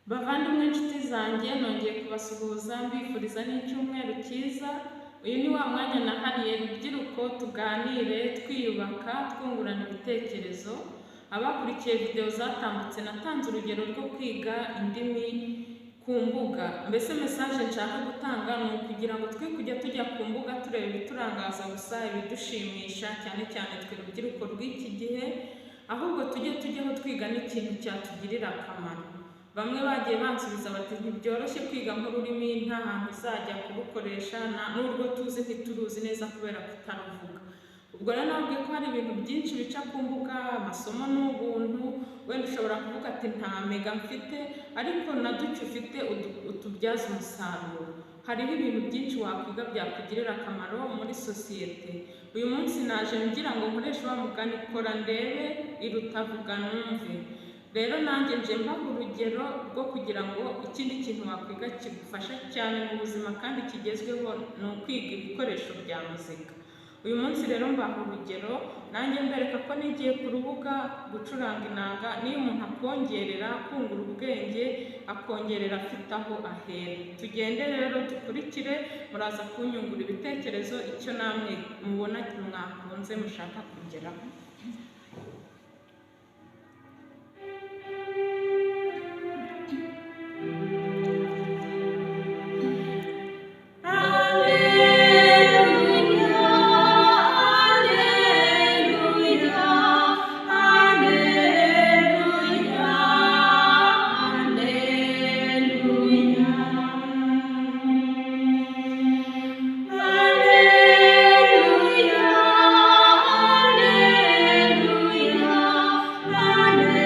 Bavandimwe, inshuti zanjye, nongeye kubasuhuza mbifuriza n'icyumweru cyiza. Uyu ni wa mwanya nahariye rubyiruko, tuganire twiyubaka, twungurana ibitekerezo. Abakurikiye videwo zatambutse, natanze urugero rwo kwiga indimi ku mbuga. Mbese message nshaka gutanga ni ukugira ngo twe kujya tujya ku mbuga tureba ibiturangaza gusa, ibidushimisha, cyane cyane twe rubyiruko rw'iki gihe, ahubwo tujye tujyaho twiga n'ikintu cyatugirira akamaro. Bamwe bagiye bansubiza bati: "Ntibyoroshye kwiga nk'ururimi, nta hantu uzajya kurukoresha, n'urwo tuzi ntituruzi neza kubera kutaruvuga." Ubwo rero nababwiye ko hari ibintu byinshi bica ku mbuga, amasomo ni ubuntu. Wenda ushobora kuvuga ati: "Nta mega mfite," ariko na duke ufite utubyaze umusaruro. Hariho ibintu byinshi wakwiga byakugirira akamaro muri sosiyete. Uyu munsi naje ngira ngo nkoreshe wa mugani: "Kora ndebe iruta vuga numve." Rero nanjye nje mbaha urugero rwo kugira ngo ikindi kintu wakwiga kigufasha cyane mu buzima kandi kigezweho ni ukwiga ibikoresho bya muzika. Uyu munsi rero mbaha urugero, nanjye mbereka ko nigiye ku rubuga gucuranga inanga. Niyo umuntu akongerera kungura ubwenge, akongerera afite aho ahera. Tugende rero dukurikire, muraza kunyungura ibitekerezo icyo namwe mubona mwakunze mushaka kugeraho. Alleluia, Alleluia, Alleluia, Alleluia. Alleluia, Alleluia,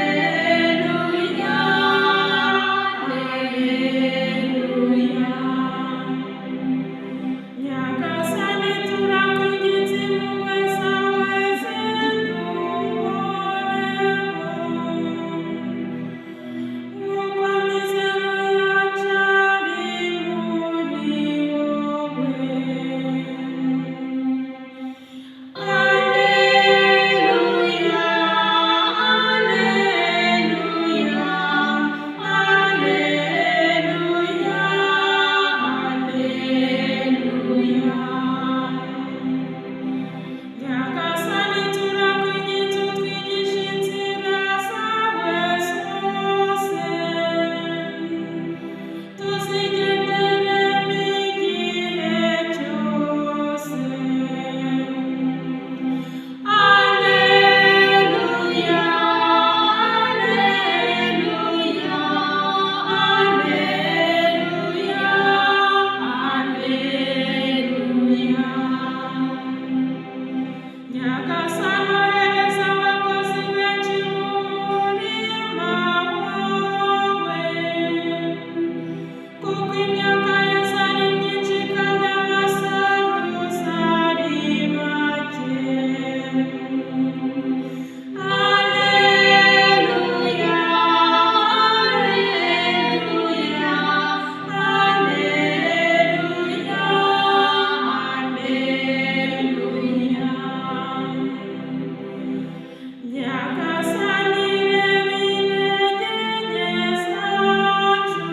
Alleluia, Alleluia. Nyagasani, turakwinginze, impuhwe zawe ziduhoreho, nk'uko amizero yacu ari muri wowe. Alleluia, Alleluia, Alleluia, Alleluia. Nyagasani, turakwinginze, utwigishe inzira zawe zose, tuzigenderemo igihe cyose. Alleluia, Alleluia, Alleluia, Alleluia. Nyagasani, ohereza abakozi benshi mu murima wawe, kuko imyaka yeze ari myinshi kandi abasaruzi ari bake. Alleluia, Alleluia, Alleluia, Alleluia. Nyagasani, reba intege nke zacu,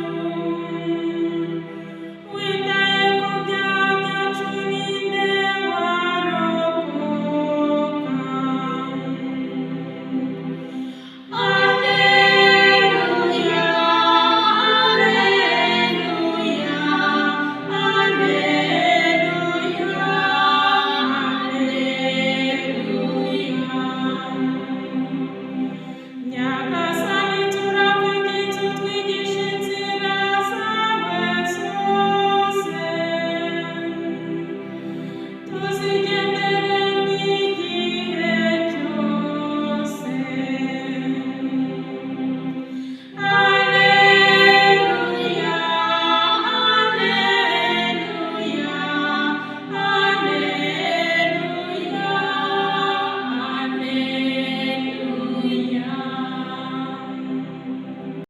witaye ku byaha byacu, ninde warokoka? Alleluia, Alleluia, Alleluia, Alleluia. Nyagasani, turakwinginze, utwigishe inzira zawe zose, tuzigendere.